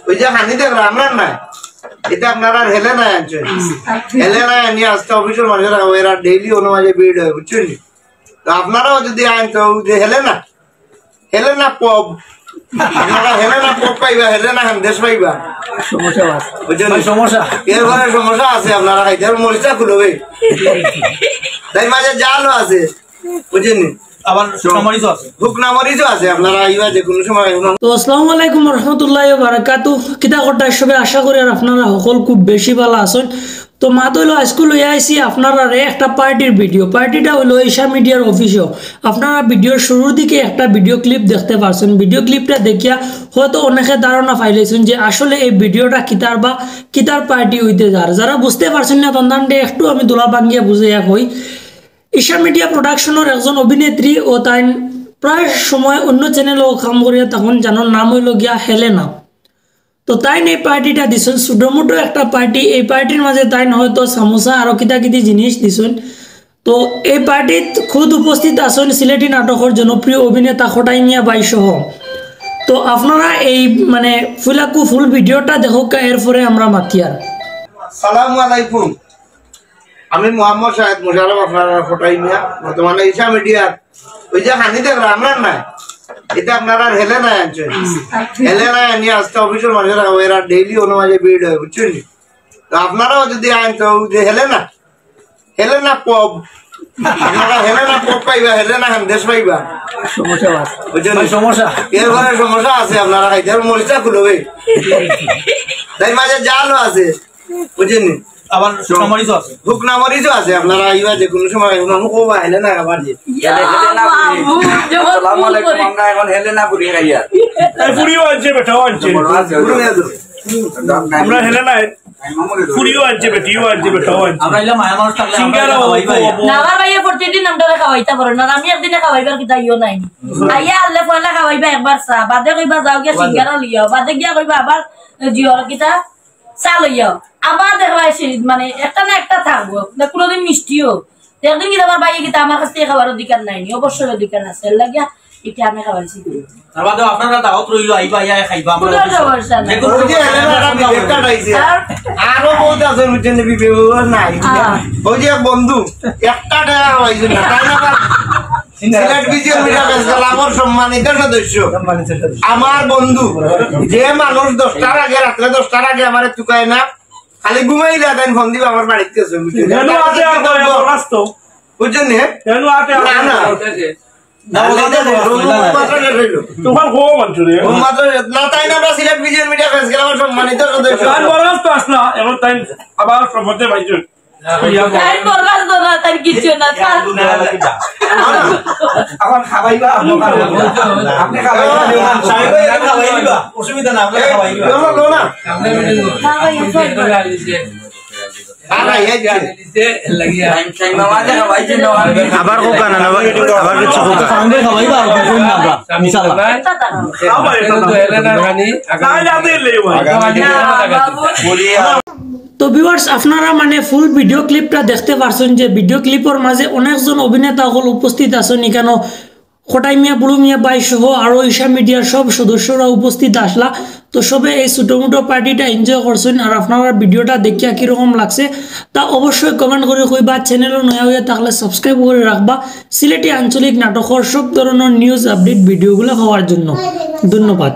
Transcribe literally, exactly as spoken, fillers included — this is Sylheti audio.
ওই যে হানি দেখরা, আমরা না, এটা আপনারা হেলেনা আনছইন। হেলেনা আনি আজকে অফিসর মানুষের এরা ডেইলি অনো মাঝে ভিড় হয়, বুঝছইন নি? তো আপনারাও যদি আইন তো ওই যে হেলেনা, হেলেনা পপ, আপনারা হেলেনা পপ পাইবা, হেলেনা হান্দেশ পাইবা। সমস্যা আছে। বুঝছইন নি? সমস্যা। এরপরে সমস্যা আছে, আপনারা খাইতে আর মরিচা খুলবে। তাই মাঝে জালও আছে, বুঝছইন নি? আবার শুকনা মরিচও আছে। শুকনা মরিচও আছে, আপনারা আইবা যে কোনো সময় আইবা। তো আসসালামু আলাইকুম রহমতুল্লাহ বারাকাতু। কিতা করতা সবে, আশা করি আর আপনারা সকল খুব বেশি ভালা আছইন। তো মাত অইলো আইজকু লইয়া আইছি আপনারারে একটা পার্টির ভিডিও। পার্টিটা অইলো ঈশা মিডিয়ার অফিসও। আপনারা ভিডিওর শুরুর দিকে একটা ভিডিও ক্লিপ দেখতে পারছইন। ভিডিও ক্লিপটা দেখিয়া হয়তো অনেকে ধারণা পাইলাইছইন যে আসলে এই ভিডিওটা কিতার বা কিতার পার্টি অইতে যার। যারা বুঝতে পারছইন না, তানরে একটু আমি দোলা ভাঙ্গিয়া বুঝাইয়া কই। ঈশা মিডিয়া প্রোডাকশনর একজন অভিনেত্রী ও তাইন প্রায় সময় অন্য চ্যানেলও কাম করিয়া থাকইন, যানর নাম অইলো গিয়া হেলেনা। তো তাইন এই পার্টিটা দিছইন, ছোটমোটো একটা পার্টি। এই পার্টির মাঝে তাইন হয়তো সামোসা আরো কিতা কিতি জিনিস দিছইন। তো এই পার্টিত খুদ উপস্থিত আছইন সিলেটি নাটকর জনপ্রিয় অভিনেতা খটাই মিয়া ভাই সহ। তো আপনারা এই মানে ফুলাকু ফুল ভিডিওটা দেখউক্কা, এরপরে আমরা মাতিয়ার। সালামু আলাইকুম, আমি মোহাম্মদ শাহেদ মুশারফ, আপনারা খটাই মিয়া। বর্তমানে ঈশা মিডিয়ার ওই যে হানি দেখরা, আমরা না, এটা আপনারা হেলেনা আনছইন। হেলেনা আনি আজকে অফিসর মানুষের এরা ডেইলি অনো মাঝে ভিড় হয়, বুঝছইন নি? তো আপনারাও যদি আইন তো ওই যে হেলেনা, হেলেনা পপ, আপনারা হেলেনা পপ পাইবা, হেলেনা হান্দেশ পাইবা। সমস্যা আছে। বুঝছইন নি? সমস্যা। এরপরে সমস্যা আছে, আপনারা খাইতে আর মরিচা খুলবে। তাই মাঝে জালও আছে, বুঝছইন নি? আবার শুকনা মরিচও আছে। শুকনা মরিচও আছে, আপনারা আইবা যে কোনো সময়, কোনো মুখো বা হেলেনা খাবার যে। আসসালামু আলাইকুম, আমরা এখন হেলেনা পুরি খাইয়ার। এই পুরিও আনছে, বেটাও আনছে। পুরি আছে। আমরা হেলেনা, পুরিও আনছে, বেটিও আনছে, বেটাও আনছে। আমরা ইলা মায়া মানুষ থাকলে আমরা সিঙ্গারা খাওয়াই পাই। না, আমার ভাইয়ে প্রতিদিন আমরারে খাওয়াইতা পারে না, আমি একদিনে খাওয়াইবার কিতা ইয়ো নাই। আইয়া আনলে পয়লা খাওয়াইবা একবার চা, বাদে কইবা যাও গিয়া সিঙ্গারা লইয়াও, বাদে গিয়া কইবা আবার জিও কিতা চা লইয়াও, আবার দেখবা এসে, মানে, একটা না একটা থাকবো, না কোনোদিন মিষ্টিও। তো একদিন কিন্তু আমার ভাইয়ে কিন্তু আমার কাছ থেকে খাওয়ার অধিকার নাই নি, অবশ্যই অধিকার আছে। এর লাগিয়া এটা আমি খাওয়াইছি। তার বাদে আপনারা দাওয়াত রইলো, আইবা, আইয়া খাইবা, আমরা কোনো অফিসে। সমস্যা নাই। যে কোনো ওই যে সময় এলাকার আমরা বিবেক কাটাইছে। আর আরো বহুত আছে, বুঝছইন নি, বিবেক নাই। হ্যাঁ। ওই যে এক বন্ধু, একটা টাকা খাওয়াইছে না, তাই না? সিলেট ভিশন মিডিয়া প্রেস ক্লাবর সম্মানিত সদস্য, সম্মানিত সদস্য। আমার বন্ধু, যে মানুষ দশটার আগে, রাত্রে দশটার আগে আমারে তুকায় না, খালি ঘুমাইলে তাই ফোন দিবা আমার বাড়িতে আছে, বুঝছইন নি? কেন আছে আর বড় রাস্তা? বুঝছইন নি? কেন আছে আর না, না। না, না, না, না, না, না, না। তোমার ঘুম আনছো রে। ঘুম মাত্র না, তাই না আমরা সিলেট ভিশন মিডিয়া প্রেস ক্লাবর সম্মানিত সদস্য। তাই বড় রাস্তা আস না, এখন তাই আবার সম্মতে ভাইজন। তাই বরবাদ করা, তার কিচ্ছু না, তার আবার খাওয়াইবা, আপনি খাওয়াইবা। আপনি খাওয়াইবা, খাওয়াইবা, অসুবিধা না, আপনি খাওয়াইবা। লো না, লো না। খাওয়াই, খাওয়াই। আর ভাই, এই যে। আবার কোকা না, না, আবার কিছু কোকা। সামনে খাওয়াইবা, আর কোন না আমরা, ইনশাআল্লাহ। খাওয়াই, এটা না। তাহলে আমি লেবো। না, বাবু। তো ভিউয়ার্স, আপনারা মানে ফুল ভিডিও ক্লিপটা দেখতে পারছইন যে ভিডিও ক্লিপর মাঝে অনেকজন অভিনেতা অকল উপস্থিত আছইন। ইখানো খটাই মিয়া, বুড়ু মিয়া ভাই সহ আরো ঈশা মিডিয়ার সব সদস্যরা উপস্থিত আছলা। তো সবে এই ছোটমোটো পার্টিটা এনজয় করছইন। আর আপনারা ভিডিওটা দেখিয়া কিরকম লাগছে তা অবশ্যই কমেন্ট করি কইবা। চ্যানেলো নয়া অইয়া থাকলে সাবস্ক্রাইব করি রাখবা সিলেটি আঞ্চলিক নাটকর সব ধরনর নিউজ আপডেট ভিডিওগুলা পাওয়ার জন্য। ধন্যবাদ।